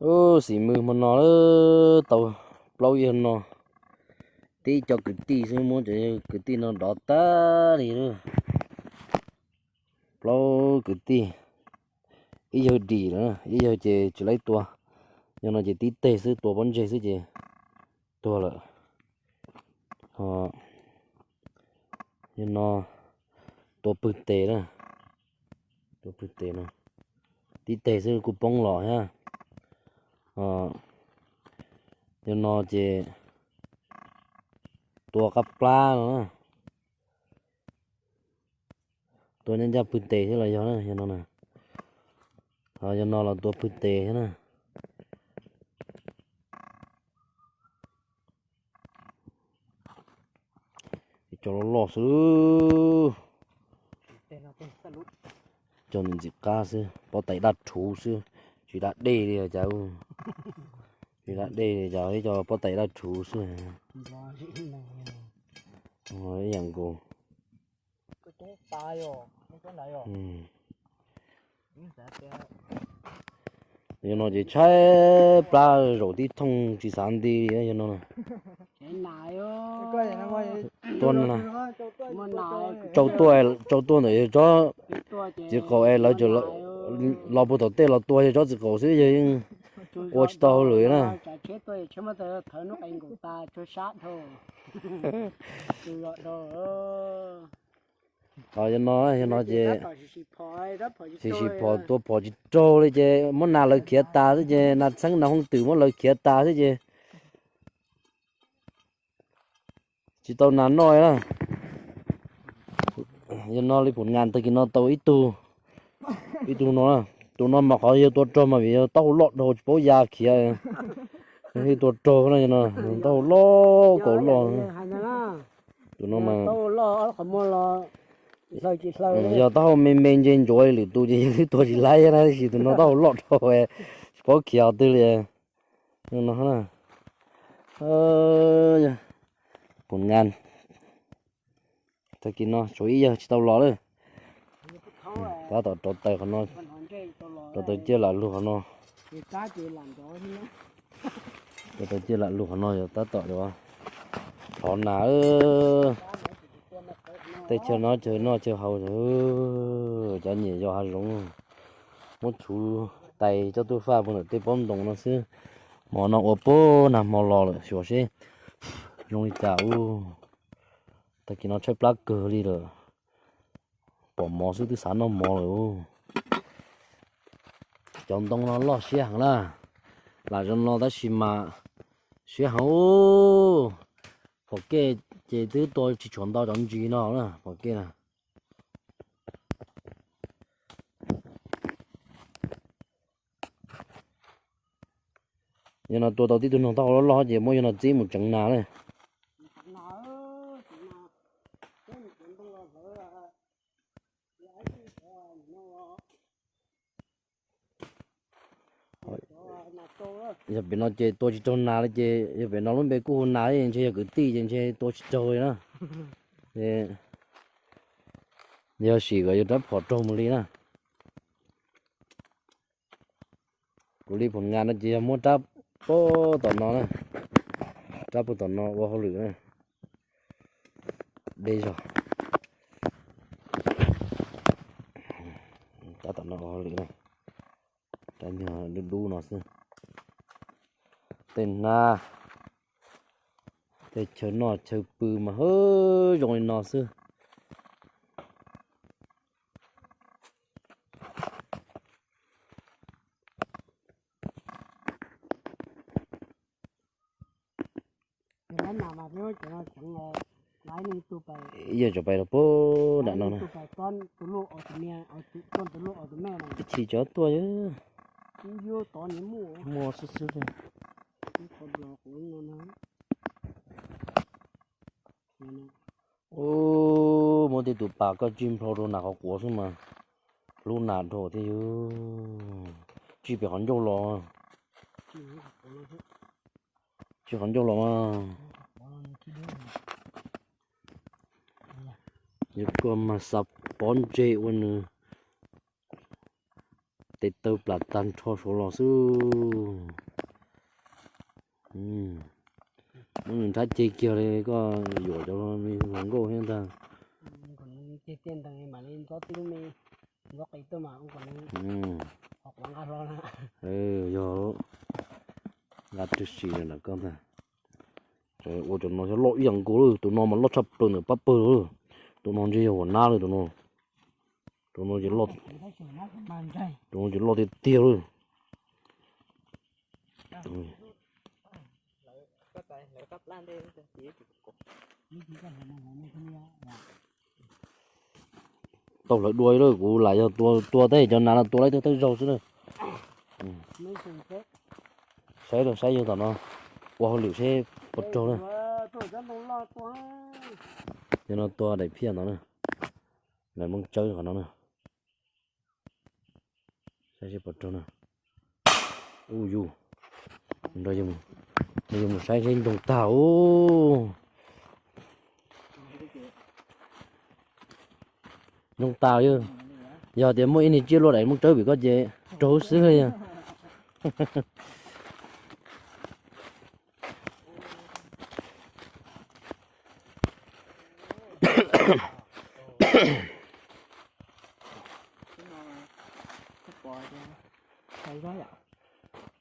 Xim mws hmo no tau plaub ib yawg no, tib co kwv tij xwb, muab cov kwv tij no dov tag li na. Plaub kwv tij, ib yawg dim lawm, ib yawg ces tsis laib tua. Yog no ces tib teg xwb, tua pob ntseg xwb ces tuag lawm. Ho yog no tua pwg tes na, tua pwg tes no, tib teg xwb kuj poob los thiab. Yog no ces tua qab plab no na, tua ncaj ncaj pwg tes thiab los yog na, yog no na. Ho yog no los tua pwg tes thiab na. Cov loj loj xwb, cov ntxim qab xwb, pob tais daj rhuv xwb, tsis daj dej li cas, tsis daj dej li cas, ib co pob tais daj rhuv xwb. Ib yam nkaus. Yog no ces tshaib plab zaum tib thooj tsis xav nti li yog no. Tua, tsau tuaj, tsau tuaj ntawm yawg tsob txiv qaum es lawv los puag tom tej los tua yawg tsob txiv qaum xwb, yawg yeej ua tsis tau hauj lwm na. Ho yog no, yog no ces sim sim phom tua phom tsis raug li ces muab nas lawv khiav tas xwb ces nas txheeb nas hooj twm muab lawv khiav tas xwb ces tsis tau nas noj na. Yog no li pum nas tag kis no tau ib tug, ib tug no, tus no mas qhov yawg tua raug mas vim yog taub hau loj dhau tsis paub ya khiav, thiaj tua raug no, taub hau loj kaus loj. Tus no mas yog taub hau me me ntse ntsuav li lwm tus ces yawg twb tua tsis laib na, tab sis tus no taub hau loj dhau tsis paub khiav qhov twg li. No, pum nas tag kis no tshuav ib yawg tsis tau los lawm. Tab tom rauv taws qhov no, rauv taws ciaj lam lug qhov no, rauv taws ciaj lam lug qhov no yog tab tom yuav thov nas. Tej chaw no chaw noj chaw haus, cov nyiam yos hav zoov, muab txhuv tais coj tuaj faj puag ntawm tej pob ntoos no xwb. Hmo no ua puag nag hmo los lawm, xyuas seb zoo li cas ub. Tag kis no tshaib plab kawg li lawm, pom mov xwb twb xav noj mov lawm ub. Cov ntoo no loj siab heev na, lam zoo no tab sis mas siab heev ub. Phom kej ces twb tua tsis tshuav ntau cov ntsis no na, phom kej na. Yog no tua tau tib tug noog taub hau loj loj ces muab yog no txib mus tseev nas na. Yog pem no ces tua tsis raug nas li ces yog pem no lub npe kuj hu nas ntshe yog kwv tij ces ntshe tua tsis raug li na. Yog sim kom yog rab phom raug mus li na. Kuv li phom nas no ces yog muab rab puag tom no na, rab puag tom no ua hauj lwm na. Deb zog, rab tom no ua hauj lwm na. Rab nyuag dub dub no xwb. Tej hnab, tej chaw noj chaw pw mas hwb zoo li no xwb. Ib yam tsuas pais rau puag nram no na. Ib chim cov tuaj muaj xwb xwb li. Ub, muab tej tus pas koj tsij nplhau rau nas qhov quav xwb mas hlub nas dhau thiab yus. Tsij pem qhov ncauj los, tsij qhov ncauj los mas. Yog koj mas xav pov ntseg ua nws Tes taw plam tag nrho saud los xwb. Muab nws nrhab ceg kiag li koj yuam cov me hluas nkauj thiab ntag. Yog nqa rwg si ntag. Ua cov no loj ib yam nkaus lawm, tus no mas loj tshaj plaws ntawm pab pawg lawm. Tus no ntshe yog huam nab lawm tus no. Tus no ces loj, tus no ces loj tiag tiag lawm. Tau hlawv dua lawm, kuv lam yog tua tua tej cov nas no tua laib tej thawj zaug xwb na. Saib, saib yawg tom no, ua hauj lwm seb puas raug na. Yog no tua daim phiaj ntawd na, daim nplooj tsawb qhov no na. Saib seb puas raug na. Ub yus, nrog yus mus saib seb ntsoog tag ub. Ntsoog tag yog, yog tias muaj ib niag tsiaj luaj daim nplooj tsawb vim koj ces raug xwb yog.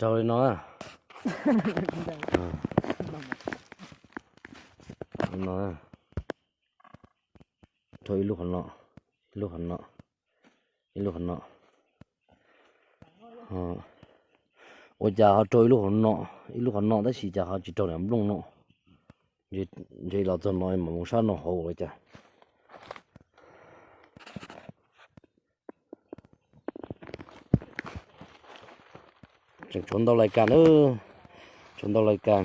Raug li no. No, raug ib lub qhov no, ib lub qhov no, ib lub qhov no. Ua cas ho raug ib lub qhov no, ib lub qhov no tab sis cas ho tsis raug niam nplooj no. Ntshe los txog no mam mus sab no hauv ua cas. Tseem tshuav ntau lais kas na, tshuav ntau lais kas.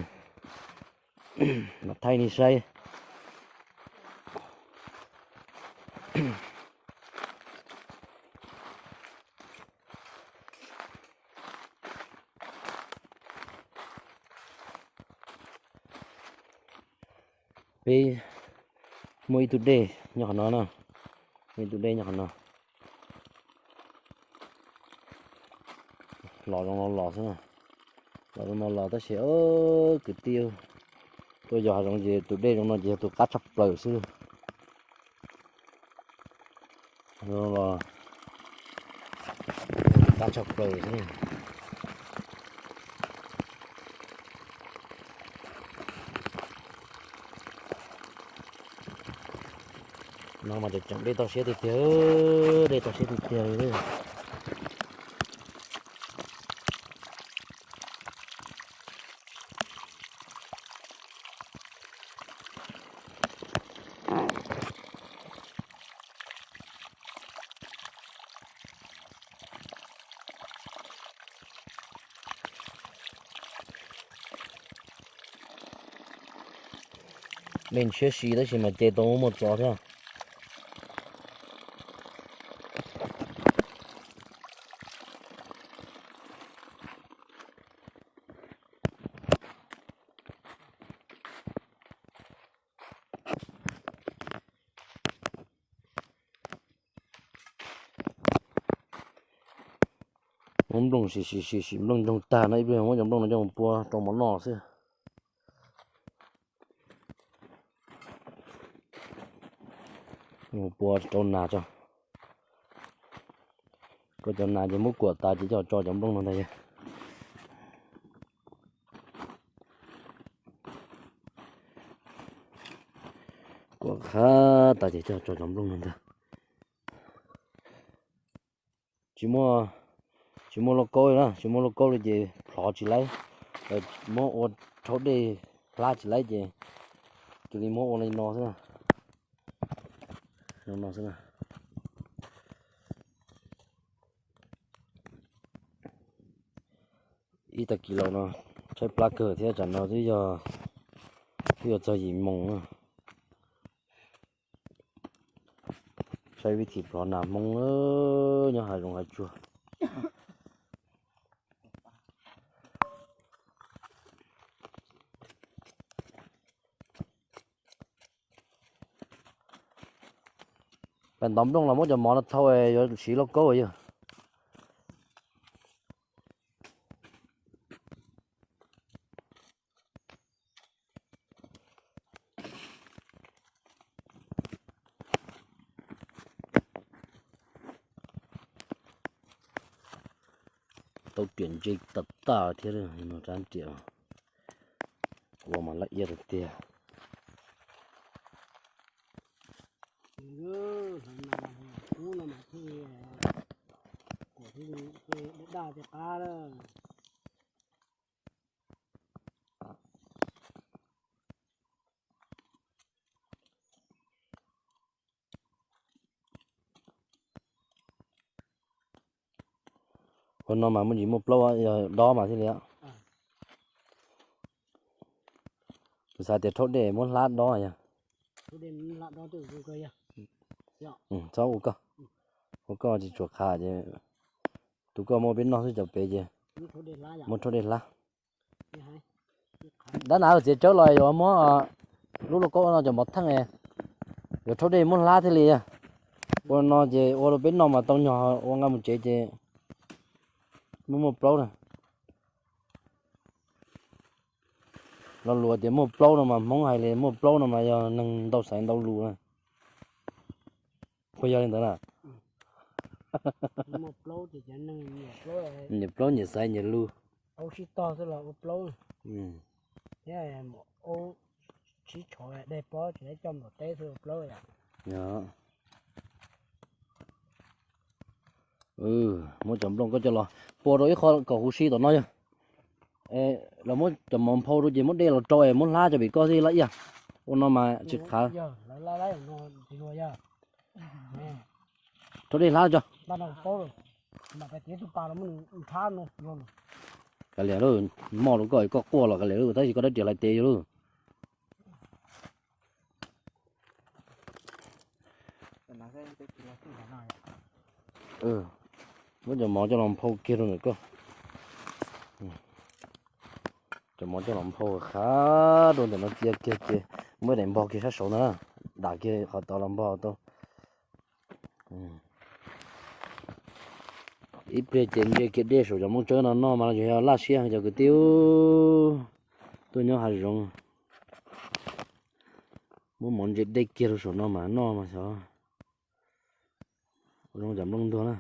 Mam thaij nej saib. Peb muaj ib tug dej nyob qhov no na, muaj ib tug dej nyob qhov no. Los zoo no los xwb, los zoo no los tab sis kwv tij, tuaj yos hav zoov ces tus dej zoo no ces yog tus qab tshaj plaws xwb. Los qab tshaj plaws xwb. No mas tseem dej toj siab tiag tiag, dej toj siab tiag tiag li. Dej ntshiab si tab sis mas ce tau muaj txov thiab. Muab nplooj sim sim sim sim nplooj ntsoog tag no ib pliag muab cov nplooj no coj mus pua rau mov noj xwb. Mus pua rau nas tso. Koj cov nas ces muab kuam tas ces coj tso cov nplooj no ntag yog. Kuam qhab tas ces coj tso cov nplooj no ntag. Tsis muaj, tsis muaj lauj kaub li na, tsis muaj lauj kaub li ces plhov tsis laib. Muab ua rhaub dej hlab tsis laib ces cia li muab ua li no xwb na. No xwb na. Ib tag kis laus no tshaib plab kawg thiab, tsam no twb yog, twb yuav txog yim moos na. Saib vib thim plhov nas Hmoob nyob hav zoov hav tsuag. Pem ntov nplooj los muab cov mov no thau yuav siv lauj kaub yog. Tau riam ntse tag tag thiab no, rab riam ua mas laj iab tiag tiag. Ua no mas muaj ntsis muaj plaub, yog dob mas thiaj li. Kuv xav tias rhaub dej muab hlab dob yog. Txhob ua koj, ua koj tsis tshua qha ces tus koj muaj peb noj xwb, cov pem ces muab rhaub dej hlab. Dab nav txiav tsawb los yuav muab lub lauj kaub no cov mov theej, yuav rhaub dej muab hlab thiaj li. Ua no ces ua rau peb noj mas tau nyog, ua nqa mus tsev ces muaj muaj plaub na. Lo lus tias muaj plaub no mas Hmoob hais li muaj plaub no mas yog neeg ntau xaiv ntau lus na. Puas yog li ntawd na? Nyiam plaub nyiam xaiv nyiam lus. Muab cov nplooj koj coj los pua rau ib qho kom huv si tom no yog. Los muab cov mov nphau rau ces muab dej los rau es muab hlab cov pem koj xwb laj iab. Ua no mas tsis qhav. Rau dej hlab tso. Kav liam lauj, moj rau koj, koj quaj los kav liam lauj, tab sis koj dab riam lais tes yus lauj. Muab cov mov coj los nphau kiag rau ntawm koj. Cov mov coj los nphau qhab rau ntawm no cia kiag ces muab daim npog kiag sab saud na, dam kiag qhov tod los npog tau. Ib pliag ces ntse kiag dej saum cov nplooj tsawb no noj mas los yog laj siab heev cov kwv tij. Tuaj nyob hav zoov, muab mov ntse dej kiag rau saum no mas noj mas xyov zoo cov nplooj ntuag na.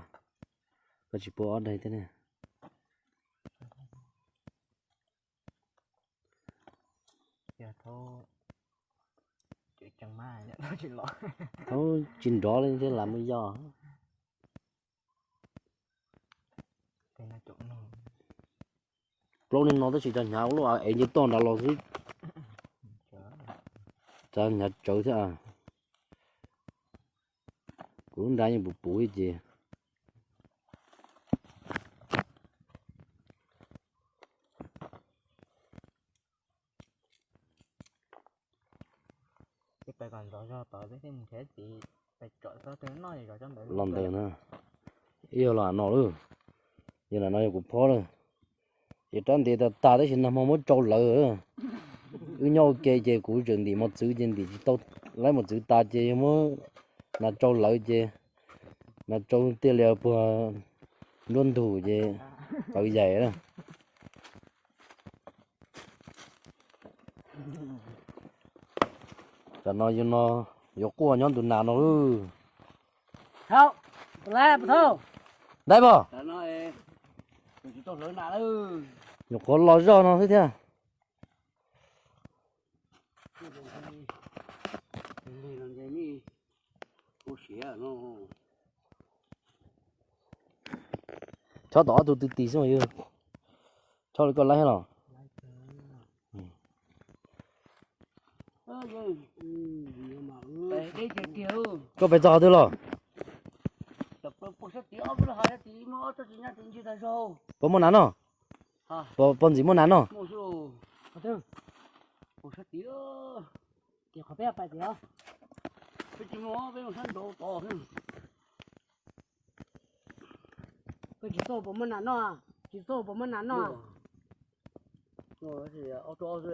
Koj tsis pua ob daig thiab ne. Thaub tsis nrov li thiab lam muaj yog. Plaub niag no tab sis cov hnyav ua luaj es nce toj nrad los xwb. Cov hnyav tsawv thiab. Kuv lub nra yeej puv puv ib ces. Los ntawd na, ib yog los no lawm, yog no yog kuv phob lawm. Ces rab ntev tas tas tab sis nag hmo muab tsau lawv. Wb nyob ua ke ces kuv tseem ntim mos txwv ces ntim tsis tau, laib mos txwv tas ces yog muab nas tsau lawv ces nas tsau tiag li puag nruab ntug ces tawv yaim na. Tam no yus no yuav quaj nyob ntu nas no lawm. Dai pog, nyuam qhuav los zoj no xwb thiab. Chob tom ob tug twg tis xwb mas yog. Chob li koj laib los. Koj pes txog qhov twg los? Puas muaj nas noj? Puas ntxim muaj nas noj? Koj tsis xauj puas muaj nas noj? Tsis xauj puas muaj nas noj? Ob rau ob xwb.